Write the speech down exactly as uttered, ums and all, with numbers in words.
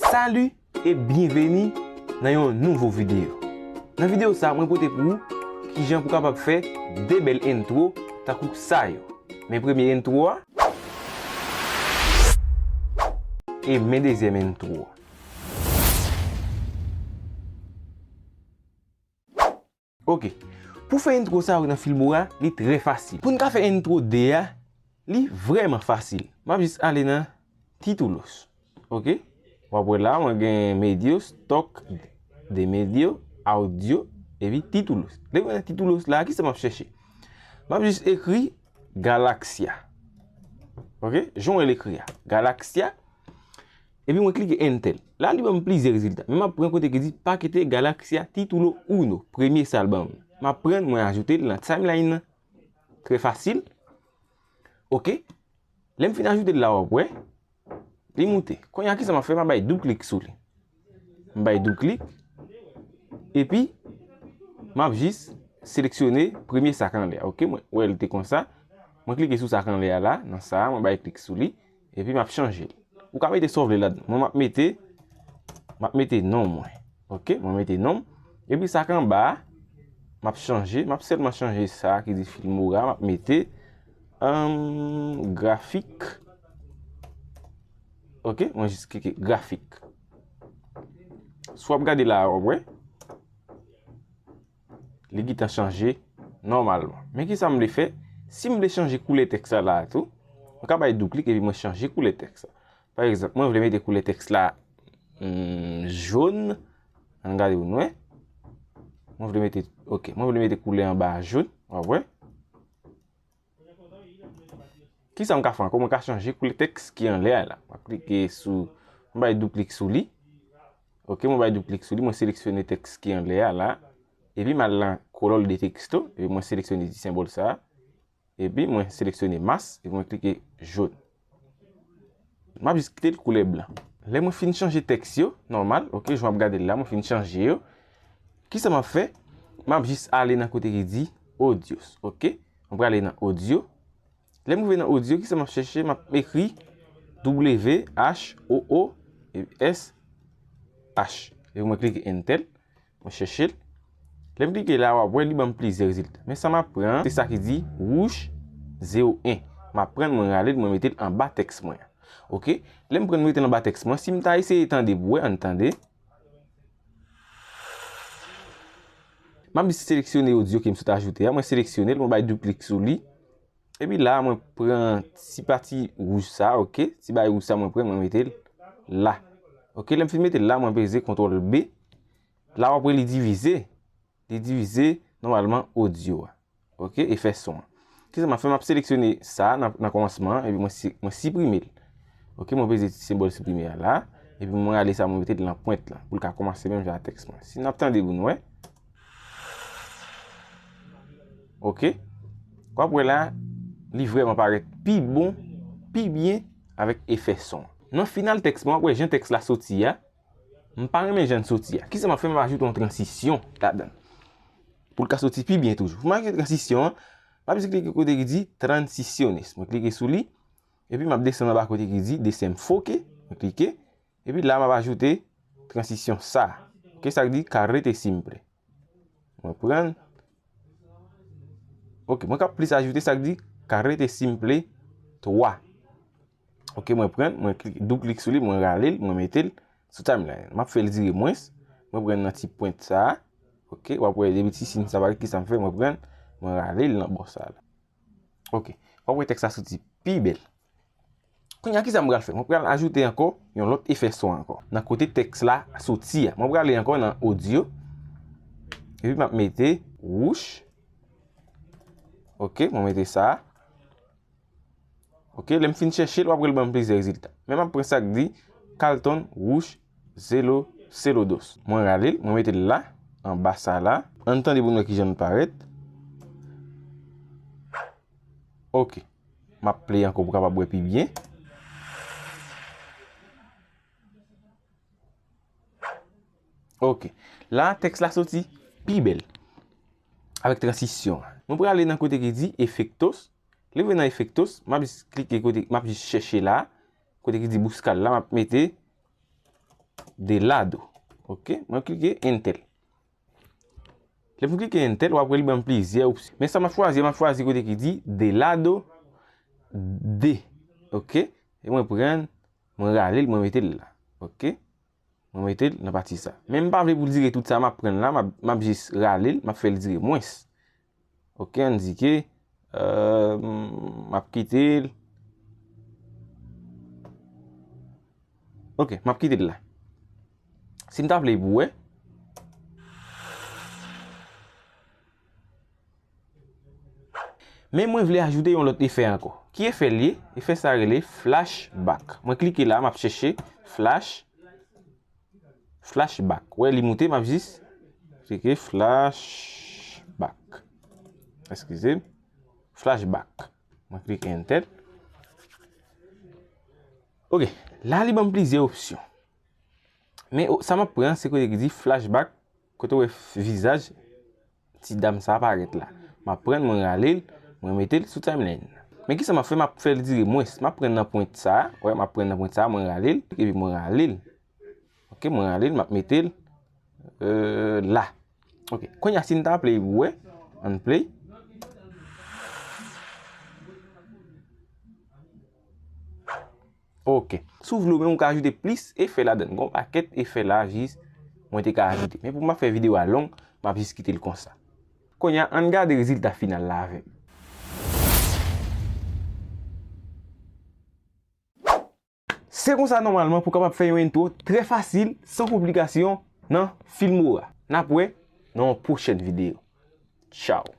Salut e byenveni nan yon nouvo videyo. Nan videyo sa, mwen pote pou ou kijan pou kapab fè de bèl intro tankou sa yo. Men premye intro a e men dezyèm intro a. Ok. Pou fè intro sa yo nan Filmora, li trè fasil. Pou n ka fè intro de a, li vrèman fasil. M ap jis ale nan Titoulos. Ok? W ap wè la, mwen gen Medios, Stock de Medio, Audio, epi Titoulos. Lè mwen nan Titoulos la, kisa m ap chèche? M ap jis ekri Galaxia. Ok? Jan w wè l ekri a. Galaxia. Epi mwen klike Enter. La, li ban m plizyè rezilta. Men m ap pran kote ki di Paquete Galaxia Título uno. Premye sa l ban m. M ap pran, mwen ajoute l nan timeline nan. Trè fasil. Ok. Lè m fin ajoute l la, w ap wè. Li moute. Kounye a, kisa m ap fè? M ap bay doub klik sou li. M bay doub klik. Epi, m ap jis seleksyone premye sa k anlè a. Ok, mwen wè l te konsa. Mwen klike sou sa k anlè a la, nan sa a, mwen bay klik sou li. Epi, m ap chanje l. Ou ka mete sa w vle ladan. Mwen, m ap mete, m ap mete non mwen. Ok, mwen mete non m. Epi, sa k anba a, m ap chanje. M ap sèlman chanje sa ki di Filmora. M ap mete, ahn, grafik. Ok, mwen jis klike grafik. Si w ap gade la a, w ap wè. Li gentan chanje nòmalman. Men kisa m vle fè? Si m vle chanje koulè tèks la la tou, mwen ka bay doub klik epi mwen chanje koulè tèks la. Pa egzanp, mwen vle mete koulè tèks la, hmm, jòn. Ann gade pou n wè. Mwen vle mete, ok, mwen vle mete koulè anba a jòn. W ap wè. Kisa m ka fè ankò? Mwen ka chanje koulè tèks ki anlè a la. Mwen klike sou, mwen bay doub klik sou li. Ok, mwen bay doub klik sou li, mwen seleksyone tèks ki anlè a la. Epi m al nan kolòn de teksto, epi mwen seleksyone ti senbòl sa a. Epi mwen seleksyone mas, epi mwen klike jòn. M ap jis kite l koulè blan. Lè mwen fin chanje tèks yo, nòmal, ok, jan w ap gade l la, mwen fin chanje yo. Kisa m ap fè? M ap jis ale nan kote ki di Audios, ok? Mwen prale nan Audio. Lè m rive nan Audio, kisa m ap chèche? M ap ekri W H O O S H. Epi mwen klike Enter. Mwen chèche l. Lè m klike la, w ap wè li ban m plizyè rezilta. Men sa m ap pran, se sa ki di Wouch zewo en. M ap pran l, mwen rale l, mwen mete l anba tèks mwen an. Ok? Lè m pran l, mete l anba tèks mwen, si m ta eseye tande pou wè, ann tande. M ap jis seleksyone audio ke m sot ajoute a. Mwen seleksyone l, mwen bay doub klik sou li. Epi la, mwen pran ti pati wouj sa, ok? Ti bagay wouj sa, mwen pran, mwen mete l la. Ok, lè m fin mete l la, mwen peze kontwòl B. La, w ap wè li divize. Li divize, nòmalman, audio a. Ok, efè son an. Kisa m ap fè? M ap seleksyone sa nan, nan kòmansman an, epi mwen si-, mwen siprime l. Ok, mwen peze ti senbòl siprime a la, epi mwen rale sa, mwen mete l nan pwent lan, pou l ka kòmanse menm jan ak tèks mwen. Si n ap tande pou n wè. Ok. W ap wè la, li vrèman parèt pi bon, pi byen avèk efè son. Nan final tèks mwen, w ap wè jan tèks la soti a. M pa renmen jan l soti a. Kisa m ap fè? M ap ajoute yon transisyon ladan l. Pou l ka soti pi byen toujou. Pou m ajoute transisyon an, m ap jis klike kote ki di Transiciones. Mwen klike sou li. Epi m ap desann anba kote ki di Desenfoque. Mwen klike. Epi la, m ap ajoute transisyon sa. Ok, sa k di Carrete Simple. Mwen pran l. Ok, mwen ka plis ajoute sa k di Carrete Simple twa. Ok, mwen pran l, mwen klik, doub klik sou li, mwen rale l, mwen mete l sou timeline. M ap fè l dire mwens. Mwen pran nan ti pwent sa a. Ok, w ap wè depi ti siy sa parèt, kisa m fè? Mwen pran l, mwen rale l nan bò sa a la. Ok. W ap wè tèks la soti pi bèl. Kounye a, kisa m pral fè? Mwen pral ajoute ankò yon lòt efè son ankò. Nan kote tèks la soti a. Mwen prale ankò nan audio. Epi m ap mete wouch. Ok, mwen mete sa. Ok, lè m fin chèche l, w ap wè l ban m plizyè rezilta. Men m ap pran sa k di Carlton Wouch Zelo Selodos. Mwen rale l, mwen mete l la, anba sa la. Ann tande pou n wè kijan l parèt. Ok. M ap play ankò pou w kapab wè pi byen. Ok. La, tèks la soti pi bèl. Avèk transisyon an. Mwen prale nan kote ki di Efectos. Lè m rive nan Efectos, m ap jis klike kote, m ap jis chèche la. Kote ki di Buscar la, m ap mete. de lado. Ok, mwen klike Enter. Lè m klike Enter, w ap wè li ban m plizyè opsyon. Men sa m ap chwazi, m ap chwazi kote ki di de lado de. Ok, e mwen pran, mwen rale l, mwen mete l la. Ok, mwen mete l nan pati sa. Men m pa vle pou l dire tout sa m ap pran la, m ap, m ap jis rale l, m ap fè l dire mwens. Ok, ann di ke, euh, m ap kite l. Ok, m ap kite l la. Si m ta vle pou wè. Men mwen vle ajoute yon lòt efè ankò. Ki efè l ye? Efè sa rele flashback. Mwen klike la, m ap chèche flash, flashback. Wè, li moute, m ap jis klike flashback. Eskize m. Flashback. Mwen klike Enter. Ok, la li ban m plizyè opsyon. Men o, sa m ap pran, se kote ki di flashback, kote w wè f-, vizaj ti dam sa parèt la. M ap pran l, mwen rale l, mwen mete l sou timeline. Men kisa m ap fè? M ap fè l dire mwens. M ap pran nan pwent sa, wè, m ap pran nan pwent sa, mwen rale l, epi mwen rale l. Ok, mwen rale l, m ap mete l, euh, la. Ok, kounye a si n ta play pou wè, ann play. Ok. Si w vle w menm ou ka ajoute plis efè ladan l. Gon pakèt efè la jis mwen te ka ajoute. Men pou m pa fè videyo a long, m ap jis kite l konsa. Kounye a, ann gade rezilta final la avè m. Se konsa nòmalman pou w kapab fè yon intro trè fasil, san konplikasyon, nan Filmora. N ap wè nan yon pwochèn videyo. Tchaw!